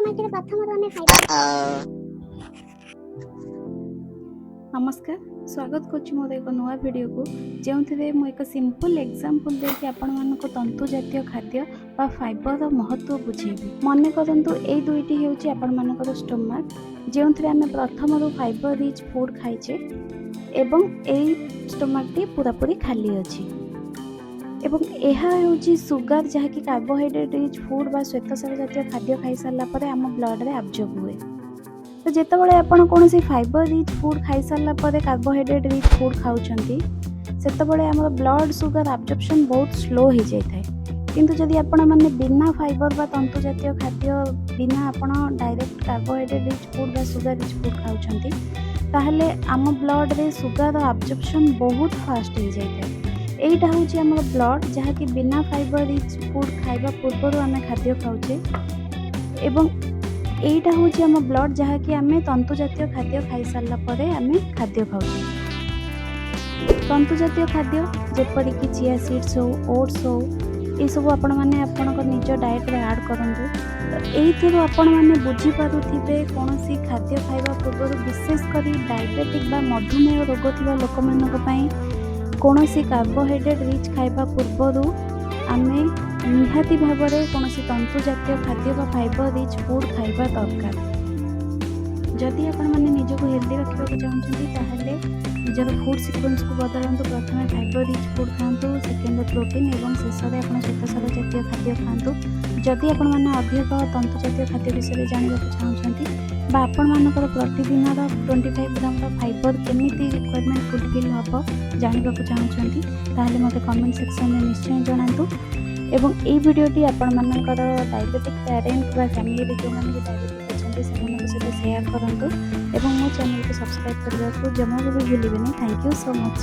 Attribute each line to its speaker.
Speaker 1: ଷ୍ଟୋମାକରେ ପ୍ରଥମରୁ ଆମେ ଫାଇବର
Speaker 2: ନମସ୍କାର, ସ୍ୱାଗତ କରୁଛି ମୋର ଏକ ନୂଆ ଭିଡ଼ିଓକୁ, ଯେଉଁଥିରେ ମୁଁ ଏକ ସିମ୍ପଲ୍ ଏକ୍ଜାମ୍ପଲ୍ ଦେଇକି ଆପଣମାନଙ୍କୁ ତନ୍ତୁ ଜାତୀୟ ଖାଦ୍ୟ ବା ଫାଇବରର ମହତ୍ତ୍ୱ ବୁଝେଇବି। ମନେ କରନ୍ତୁ, ଏଇ ଦୁଇଟି ହେଉଛି ଆପଣମାନଙ୍କର ଷ୍ଟୋମାକ୍, ଯେଉଁଥିରେ ଆମେ ପ୍ରଥମରୁ ଫାଇବର ରିଚ୍ ଫୁଡ଼୍ ଖାଇଛେ ଏବଂ ଏଇ ଷ୍ଟୋମାକ୍ଟି ପୁରାପୁରି ଖାଲି ଅଛି ଏବଂ ଏହା ହେଉଛି ସୁଗାର, ଯାହାକି କାର୍ବୋହାଇଡ୍ରେଟ୍ ରିଚ୍ ଫୁଡ଼୍ ବା ଶ୍ୱେତସାର ଜାତୀୟ ଖାଦ୍ୟ ଖାଇସାରିଲା ପରେ ଆମ ବ୍ଲଡ଼ରେ ଆବଜର୍ବ ହୁଏ। ତ ଯେତେବେଳେ ଆପଣ କୌଣସି ଫାଇବର ରିଚ୍ ଫୁଡ଼୍ ଖାଇସାରିଲା ପରେ କାର୍ବୋହାଇଡ୍ରେଟ୍ ରିଚ୍ ଫୁଡ଼୍ ଖାଉଛନ୍ତି, ସେତେବେଳେ ଆମର ବ୍ଲଡ଼ ସୁଗାର ଆବଜର୍ପସନ୍ ବହୁତ ସ୍ଲୋ ହେଇଯାଇଥାଏ। କିନ୍ତୁ ଯଦି ଆପଣମାନେ ବିନା ଫାଇବର ବା ତନ୍ତୁ ଜାତୀୟ ଖାଦ୍ୟ ବିନା ଆପଣ ଡାଇରେକ୍ଟ କାର୍ବୋହାଇଡ୍ରେଟ୍ ରିଚ୍ ଫୁଡ଼୍ ବା ସୁଗାର ରିଚ୍ ଫୁଡ଼୍ ଖାଉଛନ୍ତି, ତାହେଲେ ଆମ ବ୍ଲଡ଼ରେ ସୁଗାର ଆବଜର୍ପସନ୍ ବହୁତ ଫାଷ୍ଟ ହେଇଯାଇଥାଏ। ଏଇଟା ହେଉଛି ଆମର ବ୍ଲଡ଼, ଯାହାକି ବିନା ଫାଇବର ରିଚ୍ ଫୁଡ଼୍ ଖାଇବା ପୂର୍ବରୁ ଆମେ ଖାଦ୍ୟ ଖାଉଛେ ଏବଂ ଏଇଟା ହେଉଛି ଆମ ବ୍ଲଡ଼, ଯାହାକି ଆମେ ତନ୍ତୁ ଜାତୀୟ ଖାଦ୍ୟ ଖାଇସାରିଲା ପରେ ଆମେ ଖାଦ୍ୟ ଖାଉଛେ। ତନ୍ତୁ ଜାତୀୟ ଖାଦ୍ୟ ଯେପରିକି ଚିଆ ସିଡ୍ସ ହଉ, ଓଟ୍ସ ହଉ, ଏସବୁ ଆପଣମାନେ ଆପଣଙ୍କ ନିଜ ଡାଏଟ୍ରେ ଆଡ଼୍ କରନ୍ତୁ। ତ ଏଇଥିରୁ ଆପଣମାନେ ବୁଝିପାରୁଥିବେ, କୌଣସି ଖାଦ୍ୟ ଖାଇବା ପୂର୍ବରୁ, ବିଶେଷ କରି ଡାଇବେଟିକ୍ ବା ମଧୁମେହ ରୋଗ ଥିବା ଲୋକମାନଙ୍କ ପାଇଁ, କୌଣସି କାର୍ବୋହାଇଡ୍ରେଟ୍ ରିଚ୍ ଖାଇବା ପୂର୍ବରୁ ଆମେ ନିହାତି ଭାବରେ କୌଣସି ତନ୍ତୁ ଜାତୀୟ ଖାଦ୍ୟ ବା ଫାଇବର ରିଚ୍ ଫୁଡ଼୍ ଖାଇବା ଦରକାର। ଯଦି ଆପଣମାନେ ନିଜକୁ ହେଲ୍ଦି ରଖିବାକୁ ଚାହୁଁଛନ୍ତି, ତାହେଲେ ନିଜର ଫୁଡ଼୍ ସିକ୍ୱେନ୍ସକୁ ବଦଳାନ୍ତୁ। ପ୍ରଥମେ ଫାଇବର ରିଚ୍ ଫୁଡ଼୍ ଖାଆନ୍ତୁ, ସେକେଣ୍ଡରେ ପ୍ରୋଟିନ୍ ଏବଂ ଶେଷରେ ଆପଣ ଶ୍ୱେତସାର ଜାତୀୟ ଖାଦ୍ୟ ଖାଆନ୍ତୁ। ଯଦି ଆପଣମାନେ ଅଧିକ ତନ୍ତୁ ଜାତୀୟ ଖାଦ୍ୟ ବିଷୟରେ ଜାଣିବାକୁ ଚାହୁଁଛନ୍ତି ବା ଆପଣମାନଙ୍କର ପ୍ରତିଦିନର 25 ଗ୍ରାମର ଫାଇବର କେମିତି ରିକ୍ୱାରମେଣ୍ଟ ଫୁଲଫିଲ୍ ହେବ ଜାଣିବାକୁ ଚାହୁଁଛନ୍ତି, ତାହେଲେ ମୋତେ କମେଣ୍ଟ ସେକ୍ସନରେ ନିଶ୍ଚୟ ଜଣାନ୍ତୁ ଏବଂ ଏଇ ଭିଡ଼ିଓଟି ଆପଣମାନଙ୍କର ଡାଇବେଟିକ୍ ପ୍ୟାରେଣ୍ଟ ବା ଫ୍ୟାମିଲିରେ ଯେଉଁମାନେ ବି ଡାଇବେଟିକ୍ ଅଛନ୍ତି, ସେମାନଙ୍କ ସହିତ ସେୟାର କରନ୍ତୁ ଏବଂ ମୋ ଚ୍ୟାନେଲକୁ ସବସ୍କ୍ରାଇବ୍ କରିବାକୁ ଜମାରୁ ବି ଭୁଲିବେନି। Thank you so much.